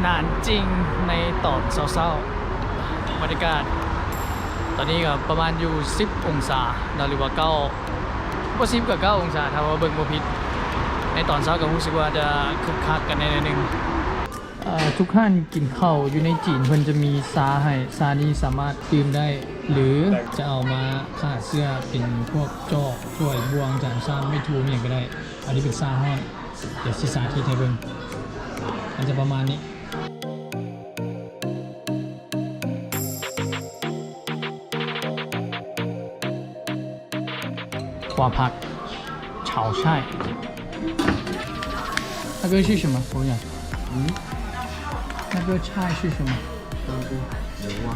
ນານຈິງໃນຕອນເຊົ້າໆ ບັນຍາກາດຕອນນີ້ກໍປະມານຢູ່ສິບອົງສາເນາະ ຫຼືວ່າເກົ້າ ບໍ່ ສິບກັບເກົ້າອົງສາ ຖ້າວ່າເບິ່ງບໍ່ຜິດ. ໃນຕອນເຊົ້າກໍຮູ້ສຶກວ່າຈະຄຶກຄັກກັນແດ່ໜ້ອຍໜຶ່ງ. ເອີ ທຸກຮ້ານກິນເຂົ້າຢູ່ໃນຈີນເພິ່ນຈະມີຊາໃຫ້, ຊານີ້ສາມາດດື່ມໄດ້ ຫຼືຈະເອົາມາຂ້າເຊື້ອເປັນພວກຈອກ ຖ້ວຍ ບ່ວງ ຈານຊາມ ໄມ້ຖູ່ ຫຍັງກໍໄດ້. ອັນນີ້ເປັນຊາຮ້ອນ ດຽວຊິສາທິດໃຫ້ເບິ່ງ ມັນຈະປະມານນີ້. ຂວາຜັກ ເຊົາຊາຍ 那个是什么？我问一下。嗯？那个菜是什么？干锅牛蛙。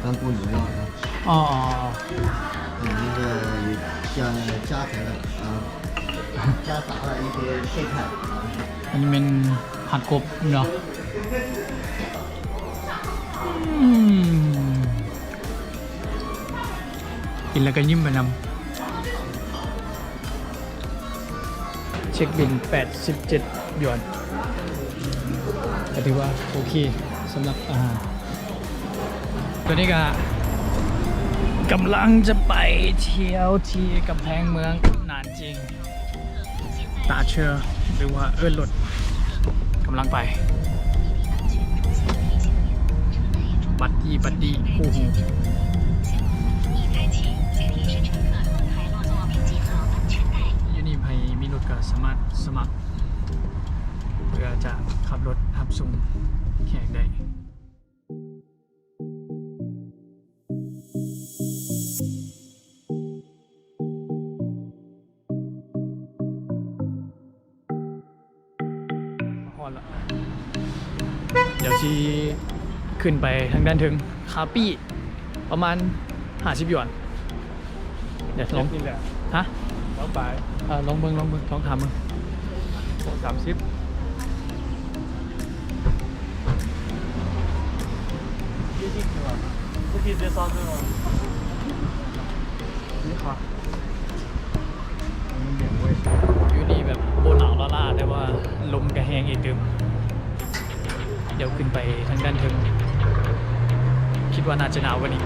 干锅牛蛙啊。哦，哦，哦。里面的有加，加起来了啊，夹杂了一些配菜啊。 ອັນນີ້ແມ່ນຜັດກົບເນາະ. ອືມ ກິນແລ້ວກໍຍິ້ມໄປນຳ. ເຊັກບິນແປດສິບເຈັດຢວນ ກໍຖືວ່າໂອເຄສຳລັບອາຫານ. ຕອນນີ້ກໍກຳລັງຈະໄປທ່ຽວທີ່ກຳແພງເມືອງໜານຈິງ ຕາເຊີ ຫຼືວ່າເອີ້ນລົດ ກຳລັງໄປ ບັດດີ ບັດດີ ຄູ່ຫູ. ຢູ່ນີ້ໃຜມີລົດກໍສາມາດສະໝັກ ເພື່ອຈະຂັບລົດຮັບສົ່ງແຂກໄດ້. ຮອດລະ ດຽວຊິຂຶ້ນໄປທາງດ້ານເທິງ ຄ່າປີ້ປະມານຫ້າສິບຢວນ. ດຽວລອງ ນີ້ແຫຼະ ຮະ ລອງໄປ ເອີ ລອງເບິ່ງ ລອງເບິ່ງ ລອງຖາມເບິ່ງ. ສາມສິບ ນີ້ຄ່ະ ຢູ່ນີ້ແບບບໍ່ໜາວລ້າໆ ແຕ່ວ່າລົມກໍແຮງອີກຕື່ມ. ດຽວຂຶ້ນໄປທາງດ້ານເທິງ ຄິດວ່າໜ້າຈະໜາວກວ່ານີ້.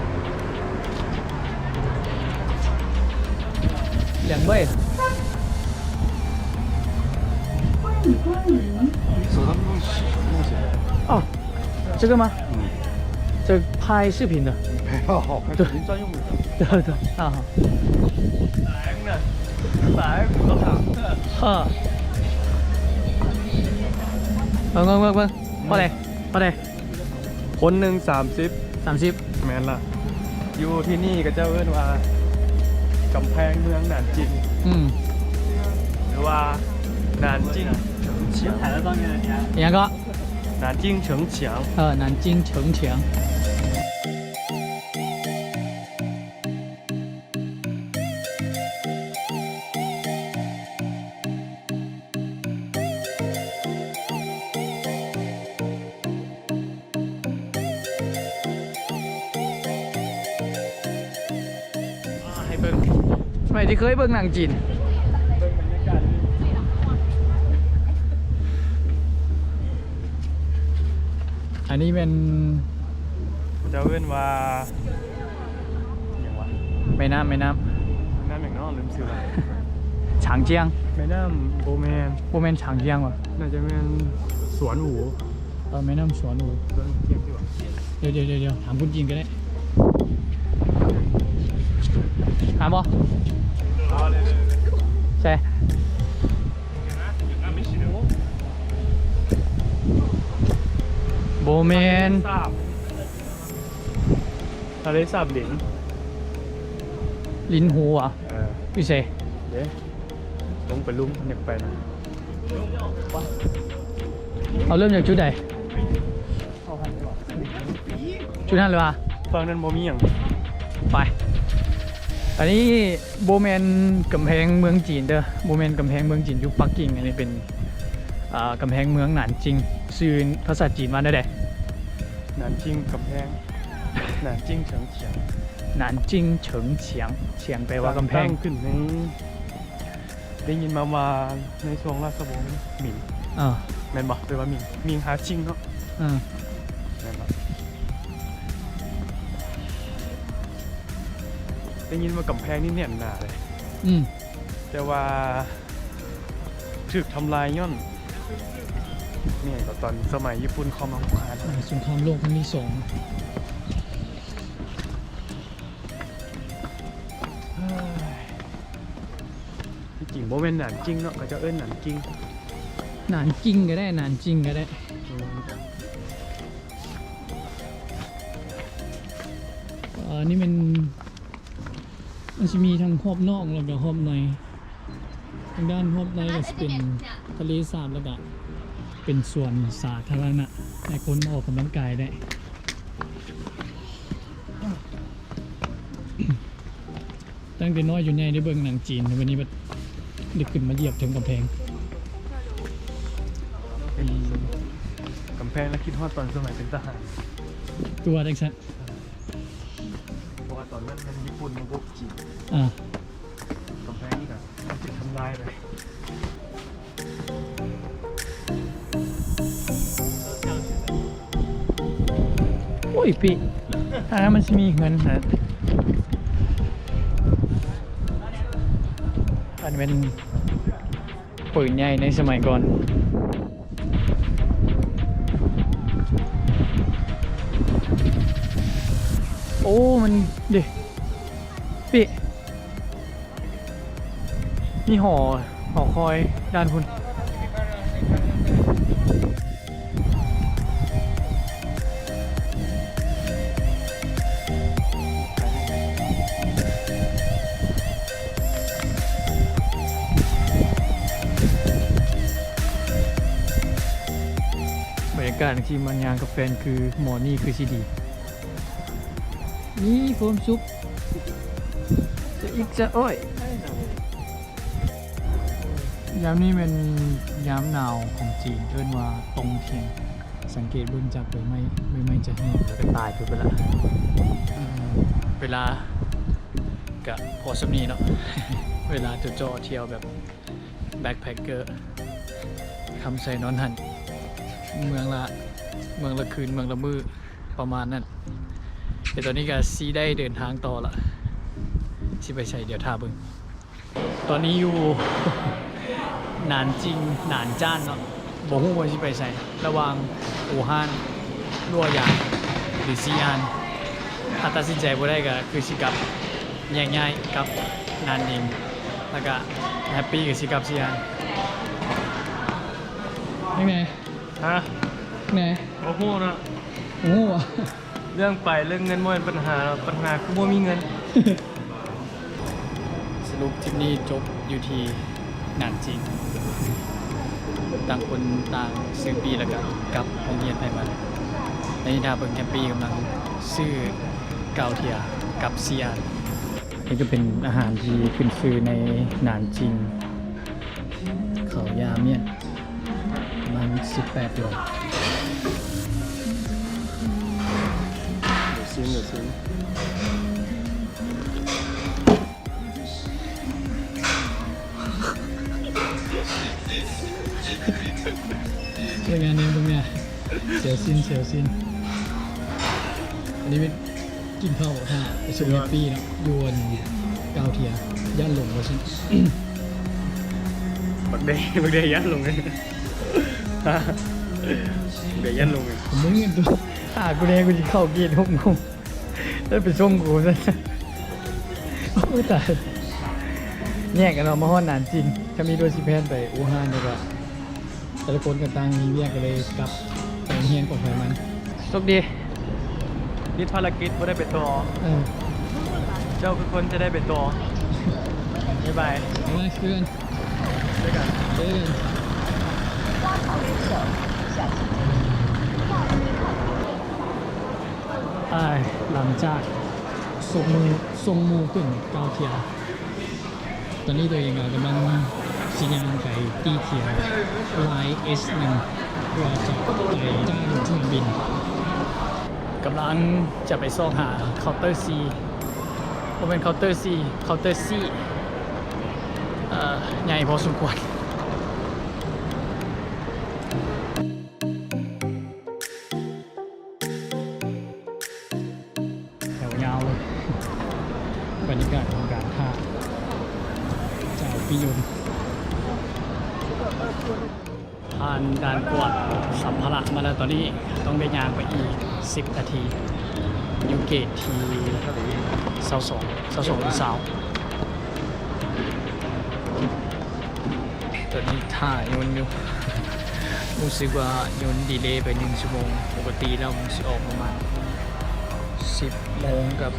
两位。哦，这个吗？嗯。这拍视频的。没有，对。对，对，啊，好。嗯。 ເບິ່ງ ເບິ່ງ ເບິ່ງ ເບິ່ງ ພໍໄດ້ ພໍໄດ້ ຄົນໜຶ່ງສາມສິບ ສາມສິບ ແມ່ນລະ. ຢູ່ທີ່ນີ້ເຂົາເຈົ້າເອີ້ນວ່າກຳແພງເມືອງໜານຈິງ ອືມ ຫຼືວ່າໜານຈິງເສີງຊຽງ ອີຫຍັງເກາະ ໜານຈິງເສີງຊຽງ ເອີ ໜານຈິງເສີງຊຽງ. ໃຫ້ເບິ່ງ ສະໄໝທີ່ເຄີຍເບິ່ງໜັງຈີນ. ອັນນີ້ແມ່ນ ເຂົາເຈົ້າເອີ້ນວ່າ ຫຍັງວະ ແມ່ນ້ຳ ແມ່ນ້ຳ ແມ່ນ້ຳຫຍັງເນາະ ລືມຊື່ລະ ຊາງຈຽງ ແມ່ນ້ຳ ບໍ່ແມ່ນ ບໍ່ແມ່ນຊາງຈຽງຫວາ ໜ້າຈະແມ່ນສວນອູ ເອີ ແມ່ນ້ຳສວນອູ ສວນອູຈຽງຊິຫວາ ດຽວໆໆ ຖາມຄົນຈີນກໍໄດ້ ຖາມບໍ່ ໃຊ່ ບໍ່ແມ່ນ ທະເລສາບລິນ ລິນຫູຫວາ ເອີ ຢູ່ໃສ ເດ້ ລົງໄປລຸ່ມ ຢາກໄປນະ ເອົາເລີ່ມຈາກຈຸດໃດ ຈຸດນັ້ນເລີຍຫວາ ຝັ່ງນັ້ນບໍ່ມີຫຍັງ ໄປ ອັນນີ້ບໍ່ແມ່ນກຳແພງເມືອງຈີນເດີ ບໍ່ແມ່ນກຳແພງເມືອງຈີນ ຢູ່ປັກກິ່ງ ອັນນີ້ເປັນ ອ່າ ກຳແພງເມືອງໜານຈິງ ຊື່ພາສາຈີນວ່າແນວໃດ ໜານຈິງກຳແພງ ໜານຈິງເສີງ ໜານຈິງເສີງຊຽງ ຊຽງແປວ່າກຳແພງ ຕັ້ງຂຶ້ນໃນ ໄດ້ຍິນມາວ່າໃນຊ່ວງລາຊະວົງໝິງ ເອີ ແມ່ນບໍ່? ຫຼືວ່າມິງ ມິງຮາຊິງເນາະ. ອ່າ ແມ່ນບໍ່? ໄດ້ຍິນວ່າກຳແພງນີ້ແໜ້ນໜາເດ້. ອືມ ແຕ່ວ່າຖືກທຳລາຍຍ້ອນນີ້ກໍຕອນສະໄໝຍີ່ປຸ່ນເຂົ້າມາຮຸກຮານ. ອ່າ ສົງຄາມໂລກຄັ້ງທີສອງ. ທີ່ຈິງບໍ່ແມ່ນໜານຈິງເນາະ, ເຂົາເຈົ້າເອີ້ນໜານຈິງ. ໜານຈິງກໍໄດ້, ໜານຈິງກໍໄດ້. ອືມ ເອີ ນີ້ແມ່ນ ມັນຊິມີທັງຮອບນອກ ແລ້ວກໍຮອບໃນ. ທາງດ້ານຮອບໃນກໍຊິເປັນທະເລສາບ ແລ້ວກໍເປັນສວນສາທາລະນະ ໃຫ້ຄົນມາອອກກຳລັງກາຍໄດ້. ຕັ້ງແຕ່ນ້ອຍຈົນໃຫຍ່ໄດ້ເບິ່ງໜັງຈີນ, ແຕ່ບັດນີ້ບັດໄດ້ຂຶ້ນມາຢຽບເທິງກຳແພງ. ເປັນກຳແພງແລ້ວຄິດຮອດຕອນສະໄໝເປັນທະຫານ. ຄືວ່າຈັ່ງຊັ້ນ. ເພາະວ່າຕອນນັ້ນແມ່ນຍີ່ປຸ່ນມາບຸກຈີນ. ອ່າ ກຳແພງນີ້ກໍຖືກທຳລາຍໄປ. ໂອ້ຍ ປີ ຖ້າມັນຊິມີເຮືອນຫັ້ນ ອັນແມ່ນ ປືນໃຫຍ່ໃນສະໄໝກ່ອນ. ໂອ້ ມັນເດ້ ເປະ ມີຫໍ ຫໍຄອຍດ້ານພຸ້ນ. ບັນຍາກາດທີ່ມາຍ່າງກັບແຟນຄືໝໍນີ້ຄືຊິດີ ມີຄວາມສຸກ ຈະອິກຈະອ້ອຍ. ຍາມນີ້ແມ່ນຍາມໜາວຂອງຈີນ ເອີ້ນວ່າຕົງທຽນ. ສັງເກດເບິ່ງຈາກໃບໄມ້ ໃບໄມ້ຈະແຫ້ງ ແລ້ວກໍຕາຍໄປເບິດລະ. ເວລາກະພໍສ່ຳນີ້ເນາະ ເວລາເຈາະໆ ທ່ຽວແບບ backpacker ຄ່ຳໃສນອນຫັ້ນ ເມືອງລະ ເມືອງລະຄືນ ເມືອງລະມື້ ປະມານນັ້ນ. ແຕ່ຕອນນີ້ກະຊິໄດ້ເດີນທາງຕໍ່ລະ ຊິໄປໃສ ດຽວຖ້າເບິ່ງ. ຕອນນີ້ຢູ່ ໜານຈິງ ໜານຈານເນາະ ບໍ່ຮູ້ວ່າຊິໄປໃສ ລະຫວ່າງ ອູຮານ ຮົ່ວຢາງ ຫຼື ຊີອານ. ຖ້າຕັດສິນໃຈບໍ່ໄດ້ກະຄືຊິກັບ ແຍກຍ້າຍກັບນານເອງ ແລ້ວກະແຮັບປີ້ກະຊິກັບຊີອານ. ຍັງໄງ? ຮະ? ແນ ບໍ່ຮູ້ເນາະ. ບໍ່ຮູ້ຫວາ? ເລື່ອງໄປເລື່ອງເງິນບໍ່ແມ່ນປັນຫາເນາະ, ປັນຫາຄືບໍ່ມີເງິນ. ສະຫຼຸບທຣິບນີ້ຈົບຢູ່ທີ່ໜານຈິງ, ຕ່າງຄົນຕ່າງຊື້ປີ້ແລ້ວກະກັບໂຮງຮຽນໃຜມັນ. ໃນນີ້ຖ້າເບິ່ງແຄມປີ້ກຳລັງຊື້ກ້າວເທຍກັບຊີອານ. ນີ້ກະເປັນອາຫານທີ່ຂຶ້ນຊື່ໃນໜານຈິງ ເຂົ້າຢາມ້ຽນ ປະມານສິບແປດດວງ. ດຽວຊີມ ດຽວຊີມ. ເບິ່ງແນ່ ເບິ່ງແນ່ ສຽວຊີ້ນ ສຽວຊີ້ນ. ອັນນີ້ເປັນ ກິນເຂົ້າຖ້າໄປສົ່ງແຮບປີ້ເນາະ ຢູ່ອັນກ້າວເທຍ ຢ້ານຫຼົງວ່າຊັ້ນ. ບັກແດ ບັກແດຢ້ານຫຼົງເລີຍ ບັກແດຢ້ານຫຼົງເລີຍ. ມຶງນີ້ຕົວ ຖ້າກູແດ່ ກູຊິເຂົ້າເກດຫົກໂມງ ແລ້ວໄປສົ່ງກູຊັ້ນ. ໂອ້ຍຕາຍ. ແຍກກັນເນາະ ມາຮອດໜານຈິງ ຖ້າມີໂດຍຊິແພນໄປອູຮານ ແລ້ວກໍ ແຕ່ລະຄົນກໍຕ່າງມີວຽກ ກໍເລີຍກັບໄປໂຮງຮຽນຂອງໃຜມັນ. ໂຊກດີ ຕິດພາລະກິດບໍ່ໄດ້ໄປຕໍ່. ເອີ ເຈົ້າຄືຄົນຈະໄດ້ໄປຕໍ່. ບາຍບາຍ ບາຍບາຍ ເຈີກັນ ເຈີກັນ ເຈີກັນ. ອ້າຍ ຫຼັງຈາກສົ່ງໝູ່ ສົ່ງໝູ່ຂຶ້ນກ້າວເທຍ ຕອນນີ້ຕົວເອງກໍກຳລັງຊິຍ່າງໄປຕີເທຍລາຍເອສໜຶ່ງ ເພື່ອຈະໄປຈ້າງສະໜາມບິນ. ກຳລັງຈະໄປຊອກຫາເຄົາເຕີສີ່ ບໍ່ແມ່ນເຄົາເຕີສີ່ ເຄົາເຕີສີ່ ເອີ ໃຫຍ່ພໍສົມຄວນ. ມີຢູ່ ຜ່ານດ່ານກວດສຳພາລະມາແລ້ວ. ຕອນນີ້ຕ້ອງໄດ້ຍ່າງໄປອີກສິບນາທີ ຢູ່ເກດທີຊາວສອງ ຊາວສອງ ຫຼື ຊາວ. ຕອນນີ້ຖ້າຍົນຢູ່ ຮູ້ສຶກວ່າຍົນດີເລໄປໜຶ່ງຊົ່ວໂມງ. ປົກກະຕິແລ້ວມັນຊິອອກປະມານສິບໂມງກັບ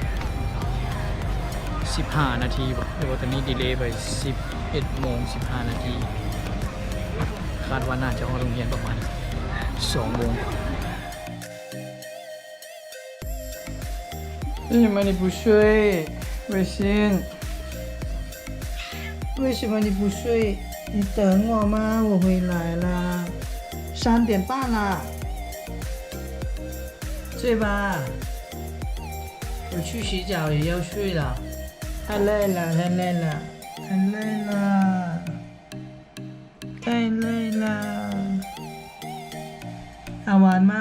ສິບຫ້ານາທີບໍ ຫຼືວ່າຕອນນີ້ດີເລໄປສິບເອັດໂມງສິບຫ້ານາທີ. ຄາດວ່າໜ້າຈະຮອດໂຮງຮຽນປະມານສອງໂມງ. 为什么你不睡？微信，为什么你不睡？你等我吗？我回来了，三点半了，睡吧。我去洗脚也要睡了，太累了，太累了，太累了。 太累了。好玩吗？